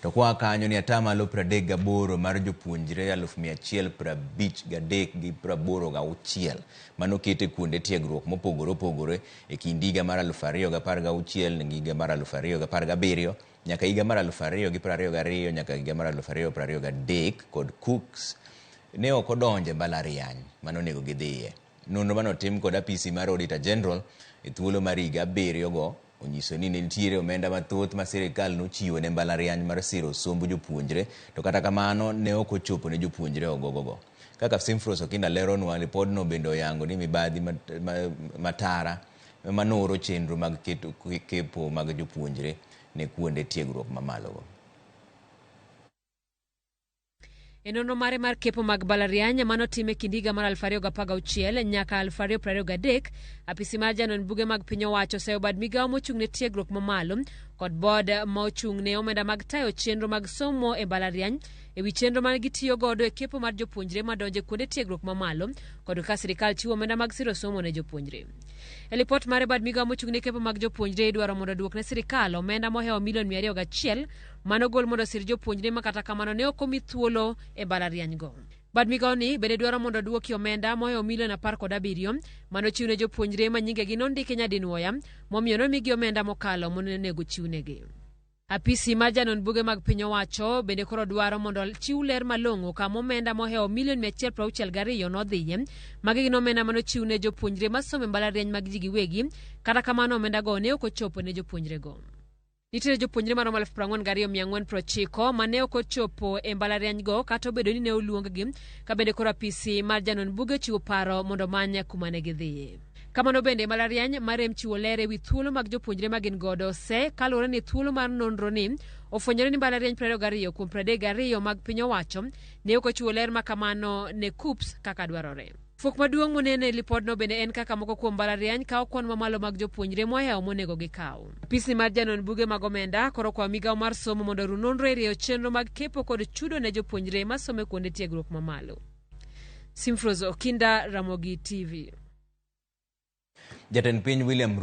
To kwa kanyo ni atamalo 38 mar jopuonjre 153 gi 86 manoket e kuonde tiegruok mopogore opogore e kind higa mar 2016 gi higa mar 2017 nyaka higa mar 2022 nyaka higa mar 2023 kod KUCCPS ne ok odonjo e mbalariany manonego gidhiye. Nonro manotim kod apisi mar Auditor General e thuolo mar higa 7 go onyiso ni ne nitiere omenda mathoth ma sirikal nochiwo ne mbalariany mar siro somb jopuonjre to kata kamano ne ok ochopo ne jopuonjre ogogogo. Kaka Simfros Okinda leronwa, ripodno bende oyango ni mibadhi matara manoro chenro mag keto kepo mag jopuonjre ne kuonde tiegruok mamalogo. E nonro mare mar kepo mag mbalariany manotim e kind higa mar 2016 nyaka 2023, apisi mar janon buge mag piny owacho oseyo bad migawo mochung' ne tiegruok mamalo kod bod ma ochung' ne omenda mag tayo chenro mag somo e mbalariany e wi chenro ma gitiyo godo e kepo mar jopuonjre madonjo e kuonde tiegruok mamalo kod ka sirikal chiwo omenda mag siro somo ne jopuonjre. E lipot mare bad migawo mochung' ne kepo mag jopuonjre idwaro mondo oduok ne sirikal omenda mohewo milion 201 manogol mondo osir jopuonjre ma kata kamano ne ok omi thuolo e mbalariany go. Bad migawo ni bende dwaro mondo oduoki omenda mohewo milion 17 manochiw ne jopuonjre ma nyingegi nondiki nyadinwoya momiyo nomigi omenda mokalo monego chiwnegi. Apisi mar janon buge mag piny owacho bende koro dwaro mondo chiw ler malong'o kama omenda mohewo milion 162 nodhiye. Magi gin omenda manochiw ne jopuonjre masomo e mbalariany mag ji giwegi, kata kamano omendago ne ok ochopo ne jopuonjrego. Nitiere jopuonjre maromo 44,490 mane ok ochopo e mbalariany go kata obedo ni ne oluong-gi, ka bende koro apisi mar janon buge ochiwo paro mondo omany kuma ne gidhiye. Kamano bende mbalariany marem chiwo ler ewi thuolo mag jopuonjre ma gin godo se kaluwore ni thuolo mar nonro ni ofwenyore ni mbalariany 22 kuom 32 mag piny owacho ne ok ochiwo ler ma kamano ne KUCCPS kaka dwarore. Fuok maduong' monene e lipodno bende en kaka moko kuom mbalariany kawo kwan mamalo mag jopuonjre mohewo monego gikaw. Apisi mar janon buge mag omenda koro okwayo migawo mar somo mondo oru nonro e rieyo chenro mag kepo kod chudo ne jopuonjre masomo e kuonde tiegruok mamalo. Simfros Okinda, Ramogi TV. Jatend piny William Ruto